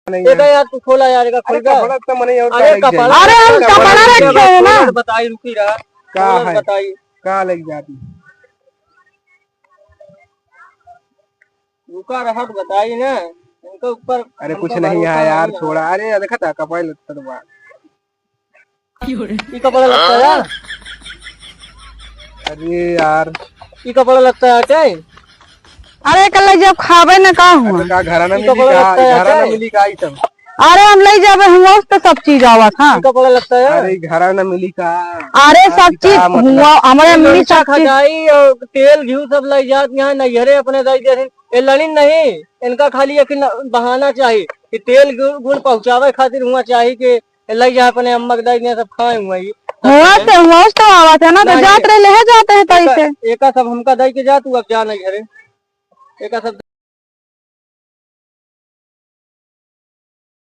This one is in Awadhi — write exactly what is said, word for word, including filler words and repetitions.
नहीं ये है। यार, तू खोला यार, एका अरे खोल दे। कपड़ा तो मने और अरे का लग कपड़ा जाई? अरे हम कपड़ा कपड़ा रखे हैं ना। खोल बताई, रुकी रहा। का खोल है? बताई। का लग जाती? रुका रहा तो बताई ना। इनके ऊपर अरे हमका कुछ नहीं भरोसा है यार, नहीं है। छोड़ा। अरे देखा था कपड़ा लत्ता तो बा। ई कपड़ा लगता है यार। अरे यार। ई कपड़ा लगता है क्या? अरे कल जब खाबे न का हुआ? अच्छा, का घरा ना ई मिली कपड़ा का? लगता है घरा ना क्या? मिली का ई सब? अरे हम ले जाबे हुआ तो सब चीज आवा था। ई कपड़ा लगता है यार। अरे घरा ना मिली का? अरे सब चीज का मतलब? हुआ, हमारे ई मिली लंचा सब चीज। खटाई और तेल घी सब ले जात यहाँ नैहरे अपने दाई दे रहे। ये लड़िन नहीं, इनका खाली एक न-, बहाना चाहिए कि तेल गुड़, गुड़ पहुँचावे खातिर हुआ चाहिए कि लग जा अपने अम्मा के दाई ने सब खाए हुआ ही। हुआ से, हुआ से तो आवत है ना, तो नहीं, जात रहे, ले जाते हैं तो एका, ऐसे। एका सब हमका दाई के जा, तू अब जा नहीं घरे। एका सब